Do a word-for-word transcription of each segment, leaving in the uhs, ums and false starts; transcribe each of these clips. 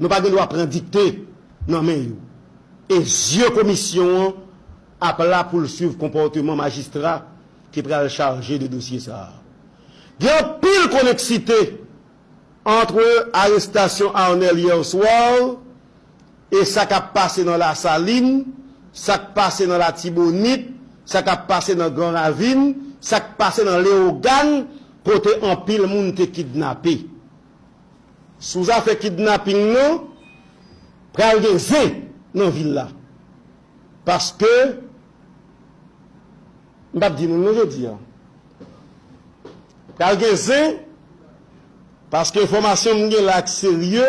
Nou pa gen dwa pran dikte nan men yo. E zye komisyon an ap la pou l swiv konpòteman majistra ki pral chaje de dosye sa a. Gen anpil koneksite ant arestasyon Arnel yè swa e sa k ap pase nan Lasalin, sa k pase nan Latibonit, sa k ap pase nan Gran Ravin, sa k pase nan Leyogàn, kote anpil moun te kidnape. Sou zafè kidnaping nan, pral gen zen nan vil la. Paske, m p ap di nou non jodi a. Pral gen zen, paske enfòmasyon m gen la k serye,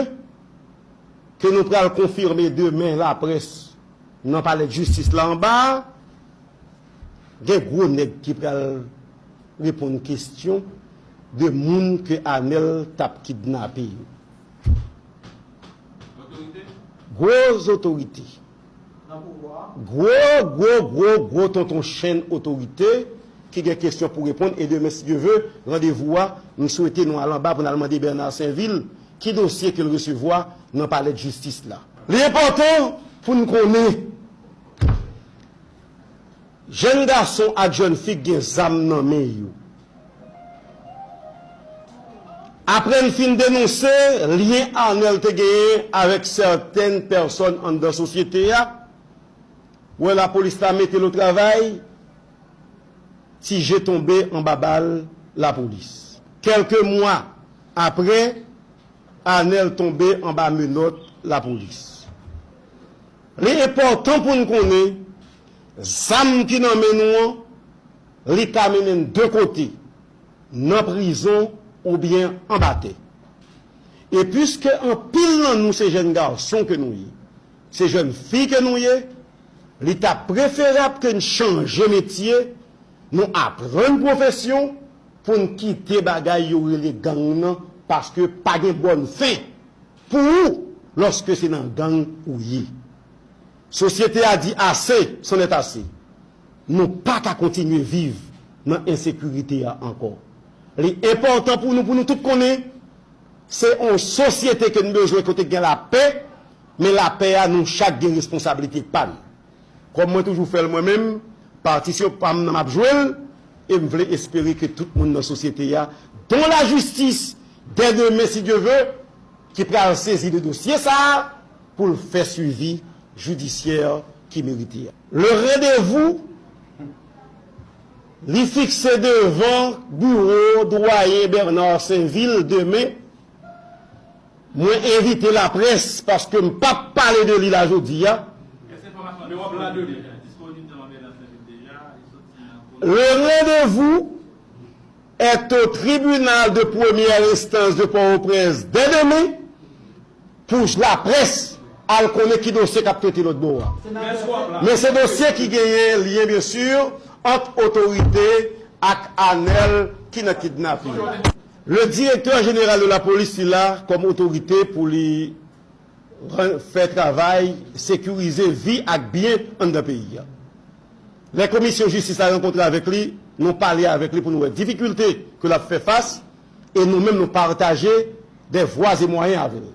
ke nou pral konfime demen laprès nan palè jistis la anba a, gen gwo nèg ki pral reponn kesyon de moun ke Anèl t ap kidnape yo. Gwo otorite. Gwo, gwo, gwo, gwo tonton chenn otorite ki gen kesyon pou reponn. E demen, si Dye ve, randevou a, m swete nou al anba pou n al mande Bernard Sainvil ki dosye ke l resevwa nan palè jistis la. Li enpòtan pou n konnen jèn gason ak jèn fi k gen zam nan men yo. Apre n fin denonse lyen Arnel te genyen avèk sètèn pèsòn anndan sosyete a, wè lapolis la mete l o travay, Ti Je tonbe anba bal lapolis. Kèlke mwa apre, Anèl tonbe anba menòt lapolis. Li enpòtan pou n konnen, zam ki nan men nou an, li ka mennen n de kote, nan prizon oubyen anba tè. E piske anpil nan nou se jèn gason ke nou ye, se jèn fi ke nou ye, li ta preferab ke n chanje metye, nou aprann pwofesyon pou n kite bagay yo rele gang nan, paske pa gen bòn fen pou ou lòske se nan gang ou ye. Sosyete a di ase, c'en est assez. Nou pa ka kontinye viv nan ensekirite a ankò. Li enpòtan pou nou, pou nou tout konnen, se yon sosyete ke n bezwen kote gen lapè, men lapè a, nou chak gen responsablite pa n. Kòm mwen toujou fè l mwen menm, patisyon pa m nan m ap jwe l, e m vle espere ke tout moun nan sosyete a, dont la justice, dès demain, si Dieu veut, ki pral sezi de dosye sa a pou l fè swivi jidisyè ki merite a. Le rendez-vous, li fikse devan biwo dwayen Bernard Sainvil demen. Mwen envite laprès paske m p ap pale de li la jodi a. Le rendez-vous est au tribunal de première instance de Port-au-Prince dès demain pou laprès al konnen ki dosye k ap trete lòt bò a. Men se dosye ki genyen lyen, byen si, ant otorite ak Anèl ki nan kidnaping. Le directeur général de la police li la kòm otorite pou li ran-, fè travay sekirize vi ak byen anndan peyi a. Lè komisyon jistis la rankontre avèk li, nou pale avèk li pou nou wè difikilte ke l ap fè fas, e nou menm nou pataje des voies et moyens avè l.